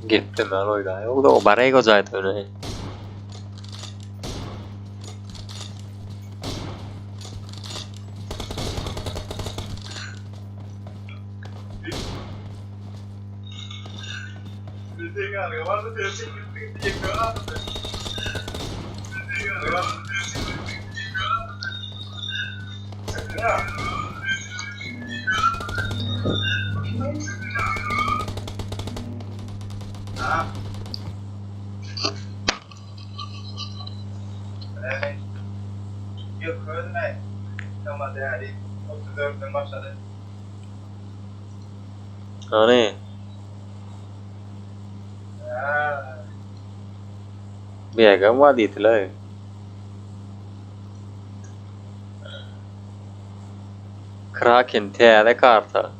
Geplemän oýla. Ýok-da, baray gojaýdy öne. Hany? Begem bar diýdiler. Kraken täze karta.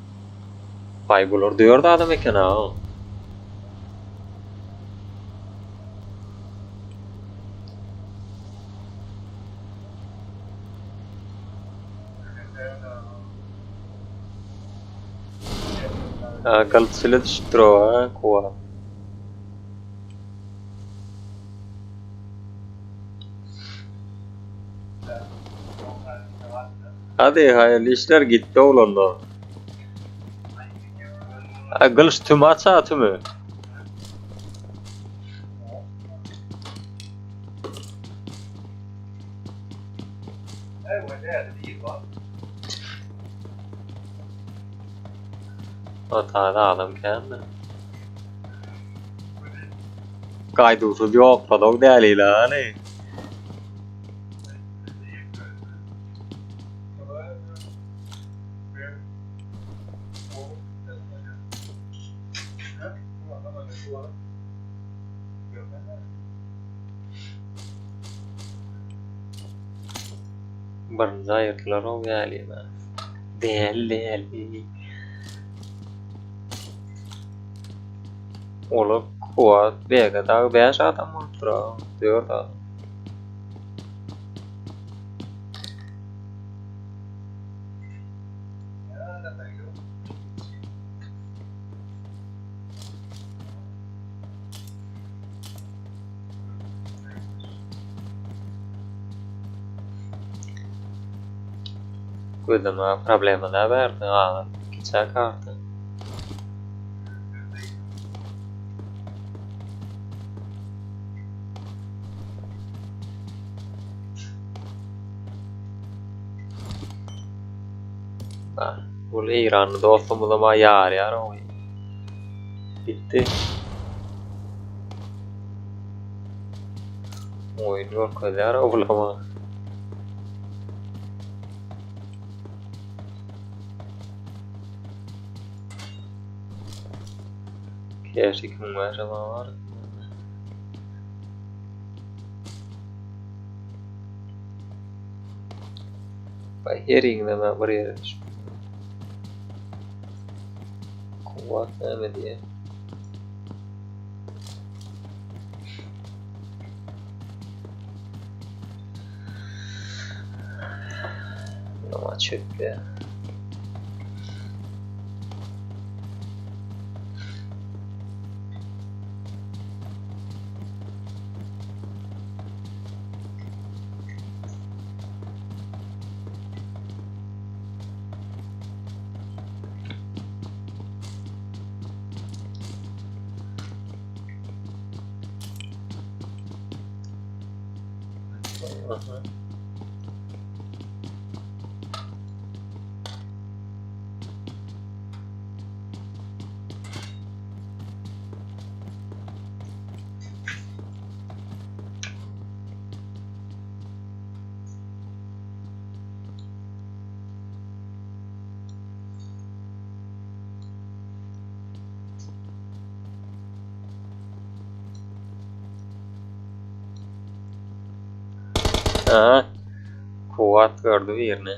Baý bular 4 adam eken ha. Ha, galyp düşüpdir o ha, kuwa. Hadi hayırlı işler gitti oğlanlar. Ha, gylyç tümü aç ha tümü. O tane adam kendi. Gaýduwsyz ýokladyk dälile hany. Birinji aýyrdylar o dälile. Däl däli. Olar Kuwat, BG dagy 5 adam bolupdyr ha, 4 adam. Gözleme problema da berdi ha, kiçä karta. Ah, bu İranlı dostumuz ama yar yar o. Bitti. Oyun görkezýär oglama. Keş 2005 ama var. Bay her ýeriňde ben bir ýere düşüp. Kuwwat näme diýe? Ama çöktü. Aha. Aha. Kuwwat gördü birini.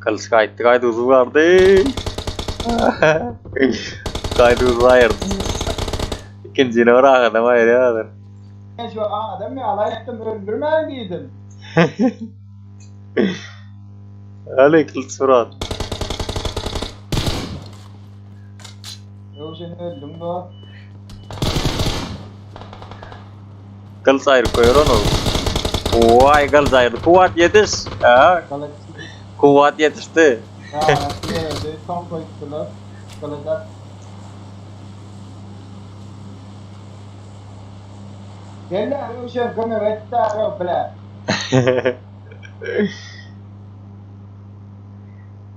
Gylyç gaýtdy, gaýduwsyz bardy. Gaýduwsyz aýyrdy. Ikinjini bir adam aýyrýar häzir. Men şu adam ýaly aýtdym, öldürmäň diýdim. Hany gylyç brat. Ýok sen öldüň dost. Gylyç aýryp goýar ony. Waý gylyç aýyrdy. Kuwwat ýetiş. Ha, Kuwwat ýetişdi. Ha, ýerde soň goýupdylar. Gylyç at. Gel Röwşen kömek et däro bile.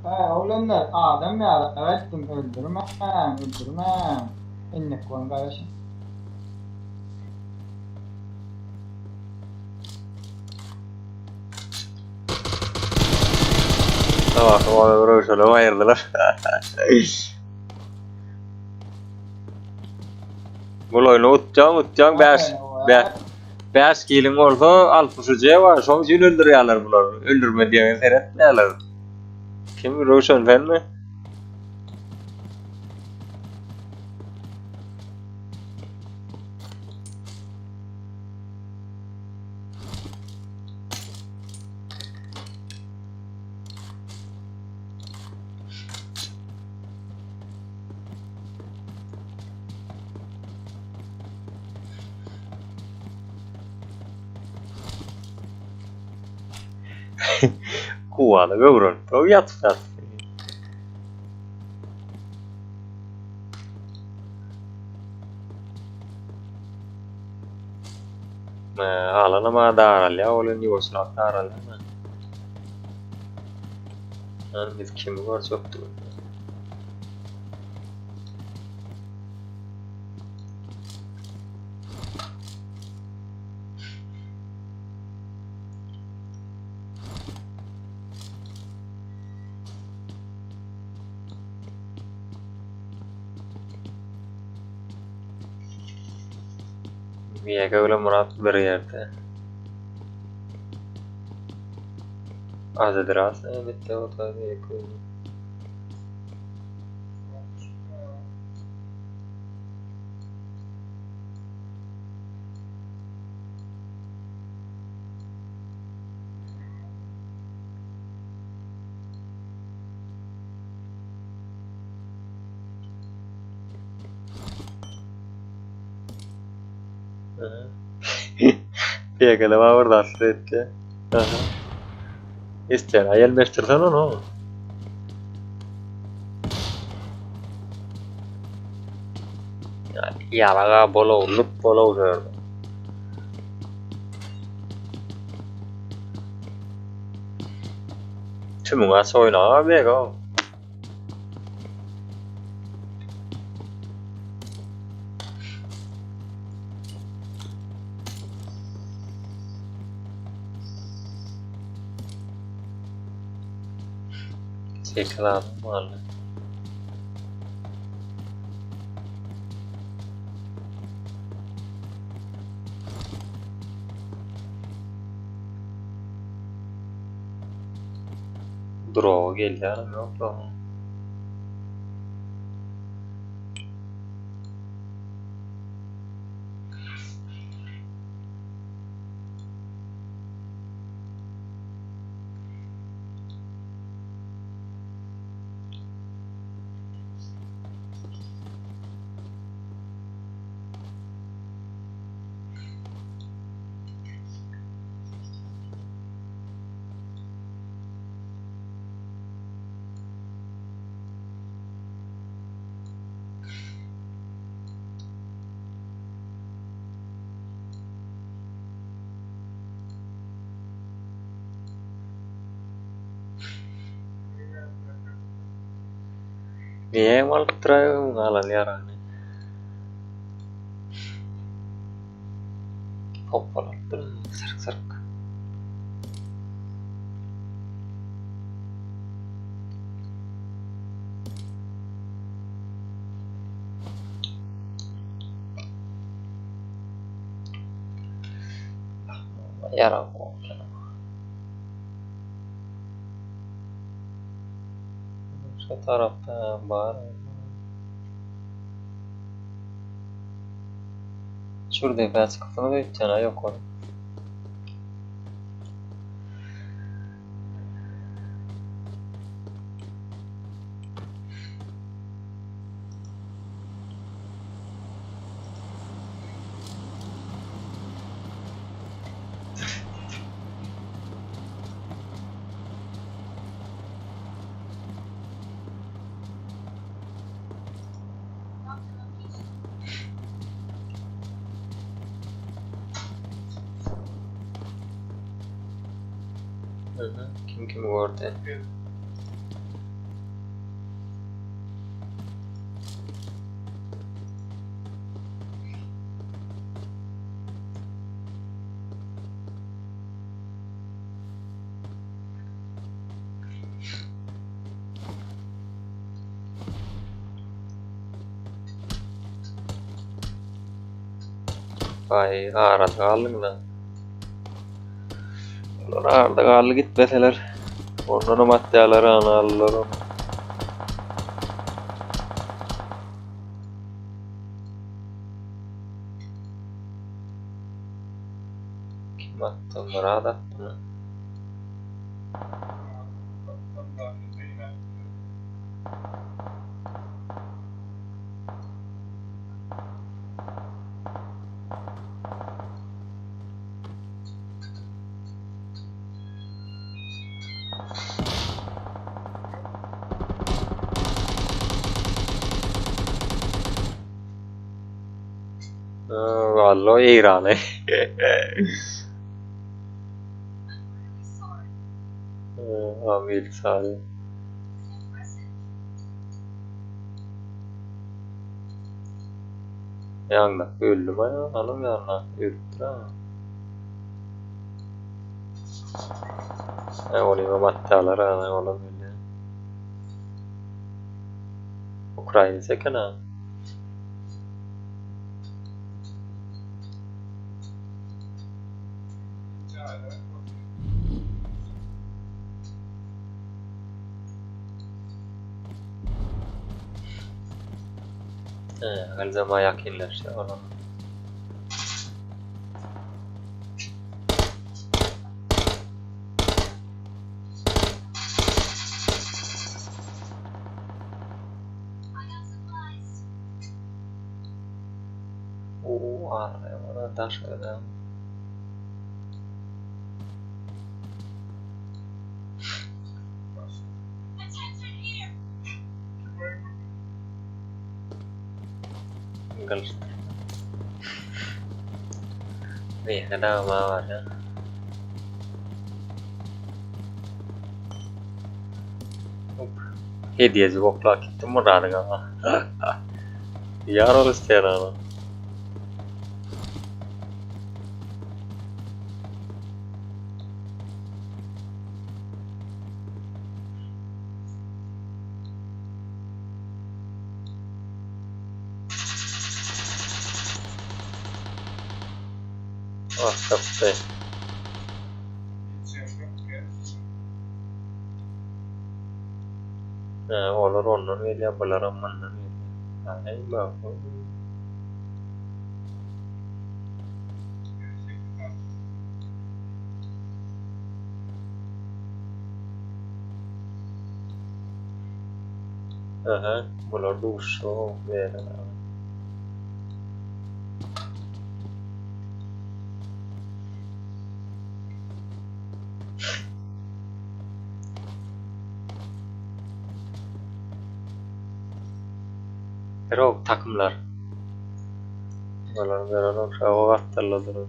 He oglanlar adam ýaly aýtdym öldürmäň öldürmäň. Innik boluň garaşyň. Tamam, ony Röwşene aýyrdylar. Bul oýny utjaň, utjaň 5 5 5 kiliň bolsa 63-e bar. Şoň üçin öldürýärler bular. Öldürme diýen seretmeýärler. Kim Röwşen senmi? Kuwada öwrenip ýatyp ýatyp. Alanam a daralýar, ol indi ýuwaşrak daralýar. Yani biz kimi görjekdik? Ýeke bilen Murat bir ýerde. Azadras bitti o tabi ýeke. Ýekele bar bir zat etdi. Aha. Isteýän aýal beşdirsen onu. Ýalaga bolaw, lup bolaw şöyle. Tümüň aç oýnaga bego. Sekiz adam galdy. Droga gelýärmi ýok la. Niye alyp duraýyň galan ýarany? Hoppalyp dur, syrk syrk. Ýarag. Şu tarapda bar. Şur depä çykypsyňyz öýtýän a ýokary. Kim kimi gördü? Ay arada galdyň da. Olar arada galdy gitmeseler. Ondanam atýarlar ana aldylar onu. Kim atdy? Myrat atdymy? Allo Eýrany. Amil sary. Ýaňdaky öldümi aýa? Alym ýandaky ölüpdir ha. He onyňam atýarlar ha, olam ölýär. Ukrainec eken ha. He, Elzama ýakynlaşýar olam. Oo, araya bana daş ödem. Galıştır. Ne kadar var ya. Hop. Hediyeci oklak gittim buradan ama. Yar ol isteyen ana. Ah tapdy. He, olar ondan gelýär, bularam mundan gelýär. Aý, bak. Aha, bular duşuşyga beren abi. Rok takymlar. Bular beren uşagy gapdalda duran.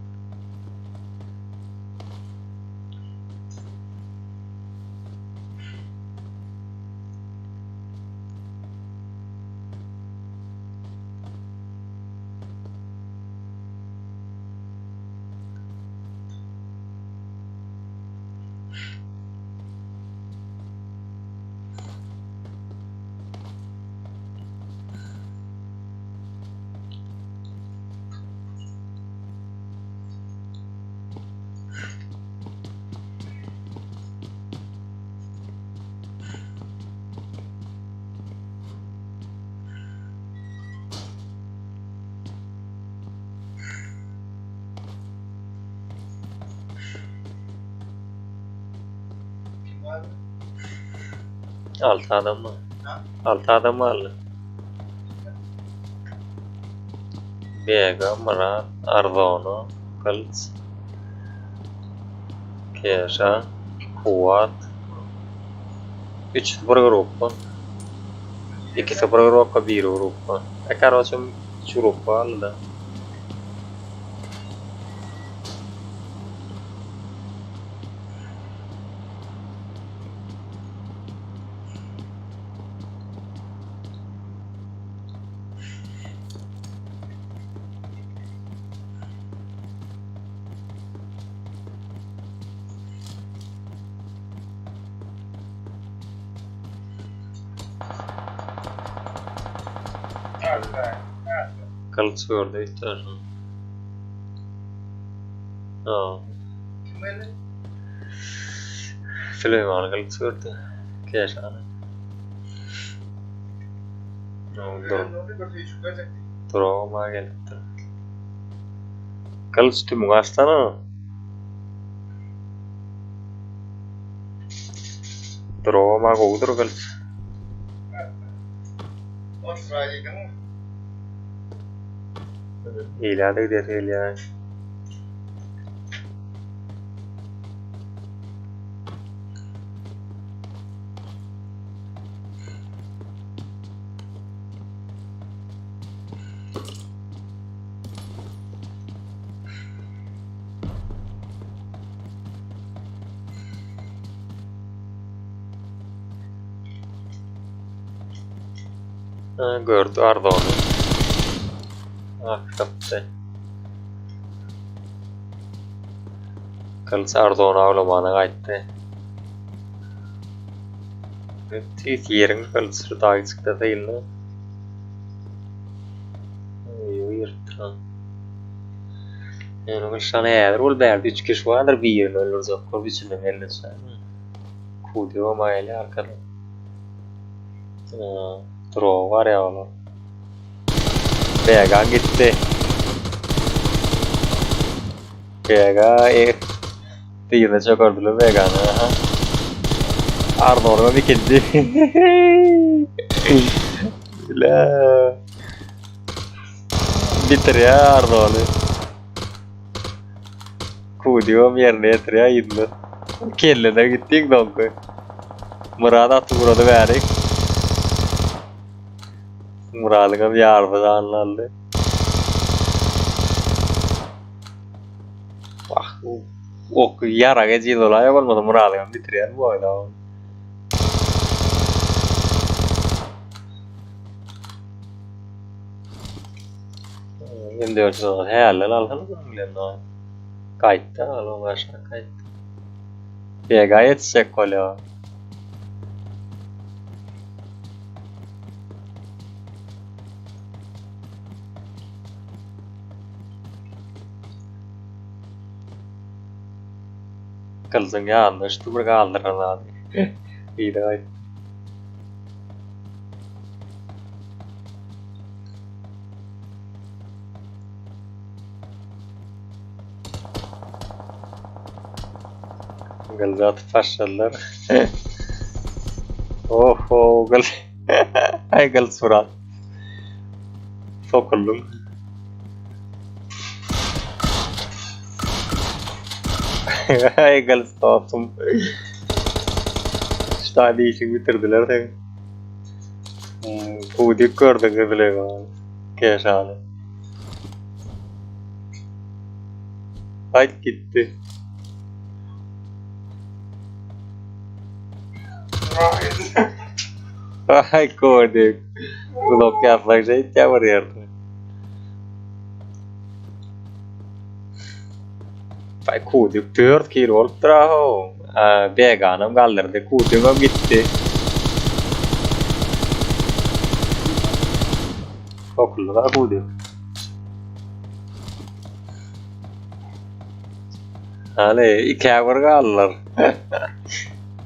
Alty adam bar. Alty adam galdy. Bega, Myrat, Arzona, Gylyç, Keşa, Kuwwat. Üçüsi bir grupba. Ikisi bir grupba, biri grupba. E karoçe üç grupba galdy-da. Gylyç gördü üstlerine. Ha. Kim geldi? Süleýman gylyç gördü. Keşany. Dur. Durama gelipdir. Gylyç tümüň açsana. Durama gowudyr gylyç. Eýläde gidesi gelýär. Ha, gördü Arda onu. Ah tapdy. Gylyç Arda ony awlamana gaýtdy. Tüýs ýeriň gylyç şu dagy çykda seýildi. Ýyrtdy. Ýöne gylyçdan häzir ol bärde üç kişi bardyr birini öldürjek bolup üçünden elleşýär. Kudy maýly arkadan. Drogy bar ya olar. Vegan gitti. Vega e Birine çökerdiler Vegany. Aha. Arnorga ikinji. La. Bitirýär Arnoldy. Kudiom ýerine ýetirýär ýylyny. Kellene gitdi doňky. Myrat aty gurady bärik. Myradyňam ýarysy janyny aldy. Wah, ok ýara ejiz bolaýa bolmasa Myradyňam bitirýär bu oýna. Indi ölçüs hälden alsana bunun bilen. Gaýtdy, al oň aşak gaýtdy. Bega ýetişjek bolýar. Gylyjyň ýanyna düşdi bir galdyran zady. Yza gaýtdy. Gylyjy atyp başladylar. Oho, gyl. Ay gylyç surat. Sokuldum. Ay gylyç dostum. Şu tane işi bitirdiler sen. Kudik gördün Süleyman. Keşany. Aýt gitdi. Aý gördük. Blok ýazsak şeýtýär bir ýerde. Aý Kudik 4 kilo bolupdyr aho. Beganam galdyrdy. Kudigam gitdi. Sokuldy da Kudik. Hany ikä bir galdylar.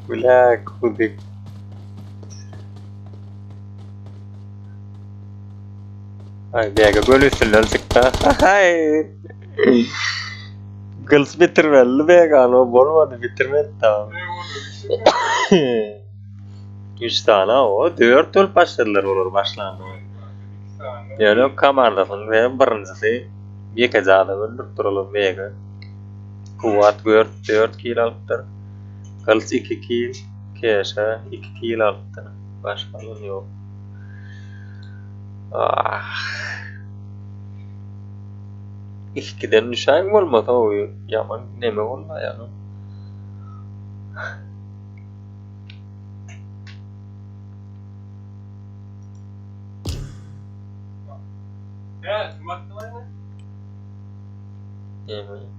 Bile Kudik. Ay bega göl üstünden çykdy. Ay. Gylyç bitirmelidi Begany o bolmady bitirmedi tamam. Üç sany o dört bolup başladylar olar başlanda. Ýöne komandasynyň hem birinjisi ýekeje adam öldüripdir olam Vega. Kuwwat gört 4 kill alypdyr. Gylyç 2 kill, Keşa 2 kill alypdyr. Başga alan ýok. Ah. Ikiden düşäň bolmasa o ýaman neme boldy ýaňy. Neme?